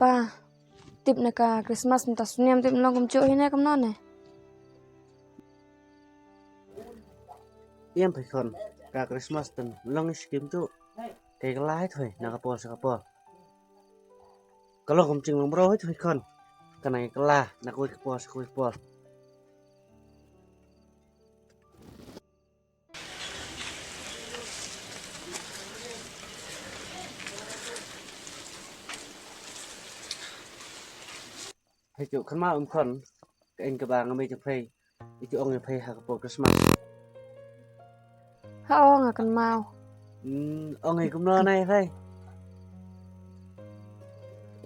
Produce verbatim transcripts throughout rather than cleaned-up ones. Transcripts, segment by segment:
Pa, tip na ka Christmas mynta snem tip long kumjuh hi ne kumno ne? Ïam phi khon, ka Christmas tang long skim tu. Ka la hi thoi na ka por sha ka por. Ka long kum jinglong bro hi thoi khon. Ka na ka la na kawei ka por sha kawei ka por. Hei ju kynmaw em khon, ka eng kaba nga mei jong phi. I ju ong ïa phi ha ka por Christmas. Ha, ong nga kynmaw. Hmm, ong ïa kumno nai phi.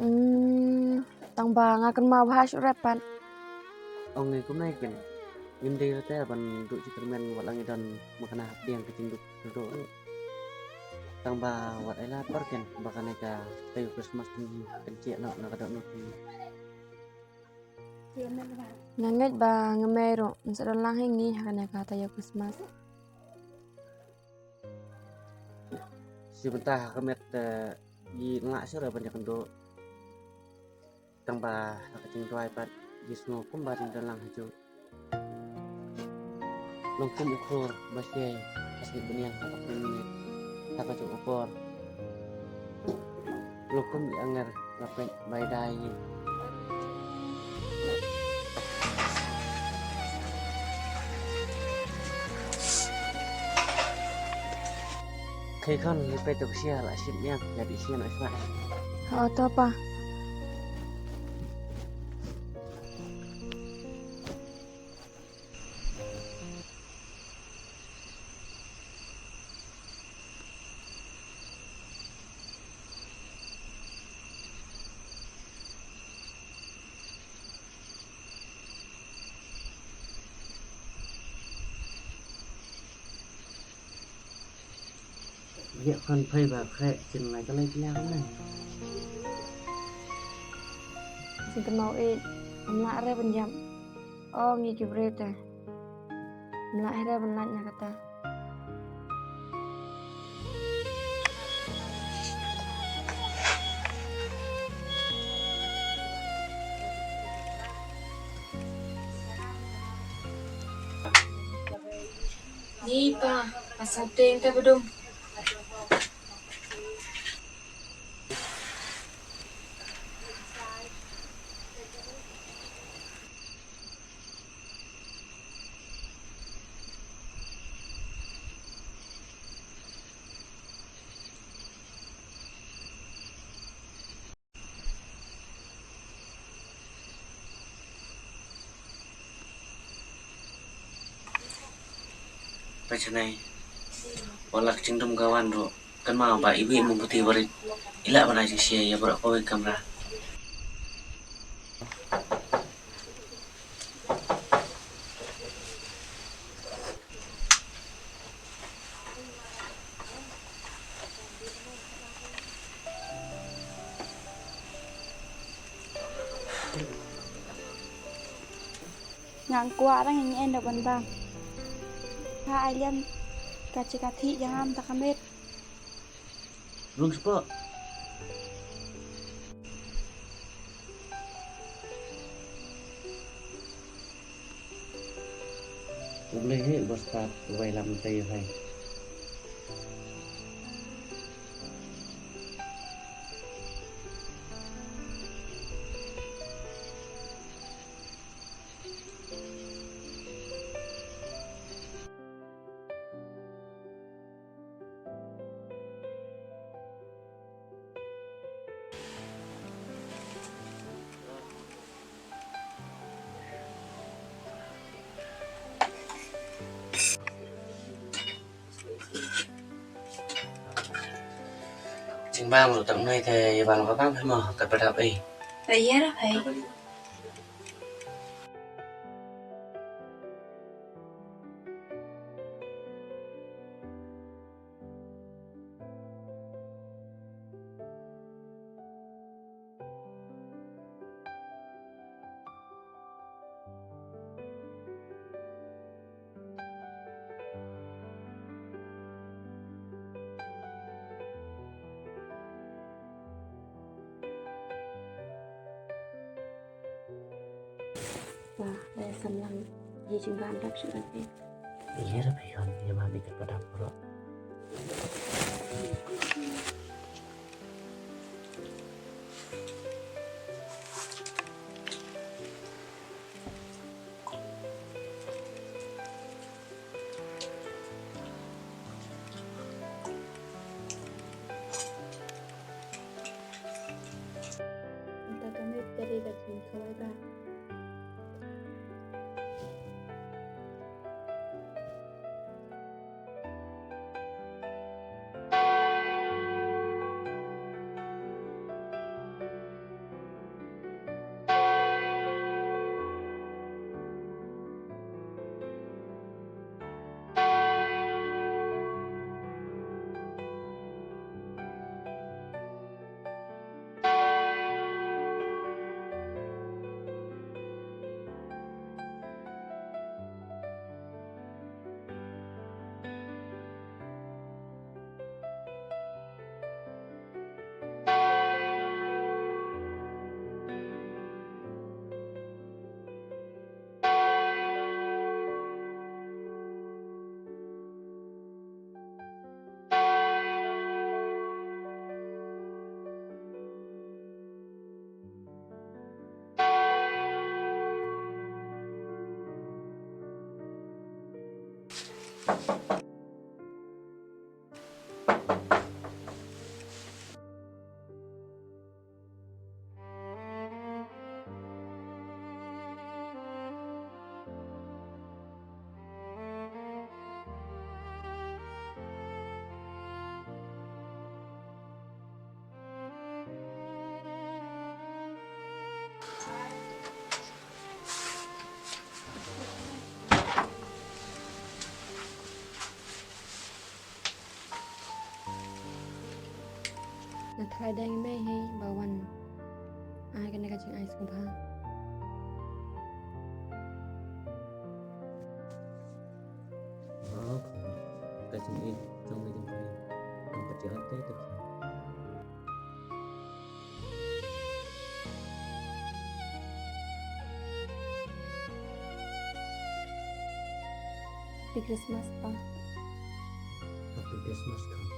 Hmm, tang ba nga kynmaw bha shuh rep pat. Ong ïa kumno kin. Ngim dei te ban duh jingkyrmen wat la ngi don makna hapdeng ka jingduk duk. Tang ba wat ai lad por kin ba kane ka taïew Christmas kan kan jia noh na ka dohnud. Nga ngeit ba nga mei ruh ngin sa don lang hi ngi ha kane ka taïew Christmas. Shi bynta ha ka met, eh, ngi ngla shuh ban ïakynduh. Tang ba ha ka jingduwai pat ngi sngew kumba jingdon lang ha ju. Long kum u khur ba shei ha sngewbha bniang ha ka pynmynnin ha ka jong u por. Long kum i anger ba peit bai dai ngi. Khei khon ngi peit to ka sia la shim niang ïa di sia na sma. Ha to pa. Ïa khan phai ba khreh jin lai ka lai pia ka lai. Jin kynmaw i, ym lah re ban ïap. O ngi ki briew te. Ym lah re ban lait na kata. Ni pa, pasal teng te bedum. Peit hangne, wat la ka jingdum ka wan ruh, kynmaw ba iwei i mongpati barit i lah ban ai jingshai ïa baroh kawei ka kamra. Nga kwah rang ïa ngi en da ban bam. Ha ai liam ka jaka thik ïa ngam da ka met. Rung spot. U Blei hi u ba stad u wai lam te hai. Jingbam ruh tang nai te ïa bam ka bam hi mo kat ba dap ei. Ïa ra phai. Ba, ba samlang ye jingbam dap shuh kan phi. Ye ra phi khon, ye ma bi ka padap bro. Mynta ka miet ka dei ka jingkhawai ba. Nga tharai dang ïa me hi ba wan ai kane ka jingai sngewbha. Wow, ka jingïeit jong me jong phi. Ngam pat ïoh te te. Happy Christmas, Pa. Happy Christmas, Khang.